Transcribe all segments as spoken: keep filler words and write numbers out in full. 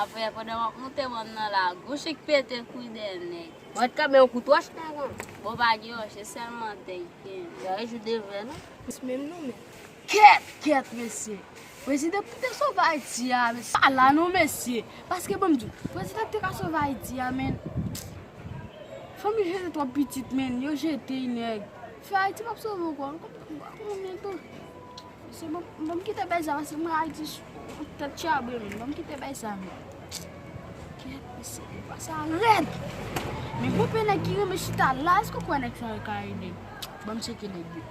Apre, pandan w ap moute mòn nan la, gouch li k pete kwi dèyè nèg. Mwen t kanpe yon kout wòch la, non. Bon, pa gen wòch, se sèlman tè ki gen. Yo rejou de vè, non. Menm non, men. Kèt, kèt, mesye. Prezidan ki te sove Ayiti a, mesye. Pa la non, mesye. Paske, bon, m di w, prezidan ki te ka sove Ayiti a, men. Fanmi jete twòp pitit, men. Yo jete nèg. Fè Ayiti p ap sove ankò. M pa konprann, men, tou. Mesye, bon, bon, m kite bèl sa, paske mwen Ayiti sou tèt chabre, men. Bon, m kite bèl sa, men. Kèt, mesye, pa sa rèd. Men, bon, pe nèg ki renmen chita la, èske w kwè nèg sa yo ka ede m? Ban m tcheke nèg yo.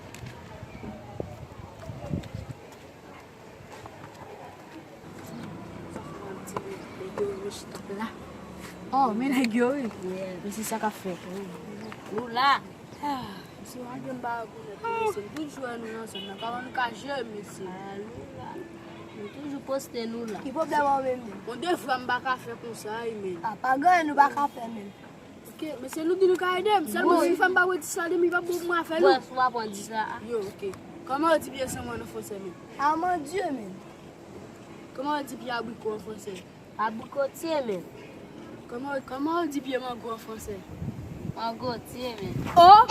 Oh, men nèg yo, wi. Yeah. Men se sa k ap fèt. Nou la. Ah, mesye, pa gen bagay pou nèg, mesye. M toujou wè nou ansanm. Nan kòman nou ka jere, mesye? Ah, nou la. Nou toujou poste nou la. Ki pwoblèm an menm, menm? Bon, de fwa m pa ka fè konsa, wi, men. Ah, pa gen anyen nou pa ka fè, menm. Ok, mesye, nou di nou ka ede m. Sèlman si fanm pa wè ti sa de mi pa bon pou mwen fè nou. Bòs, ou pa pran di sa a. Yo, ok. Kòman yo di pye sanmòn an fransè menm? Ah, mon Dieu, menm. Kòman yo di pye abriko an fransè? Abrikotye menm. Kòman, kòman yo di pye mango an fransè? Mangotye menm. Oh!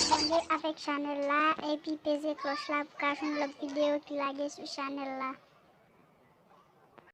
Abòne avèk chanèl la epi peze klòch la pou ka jwenn lòt videyo ki lage sou chanèl la.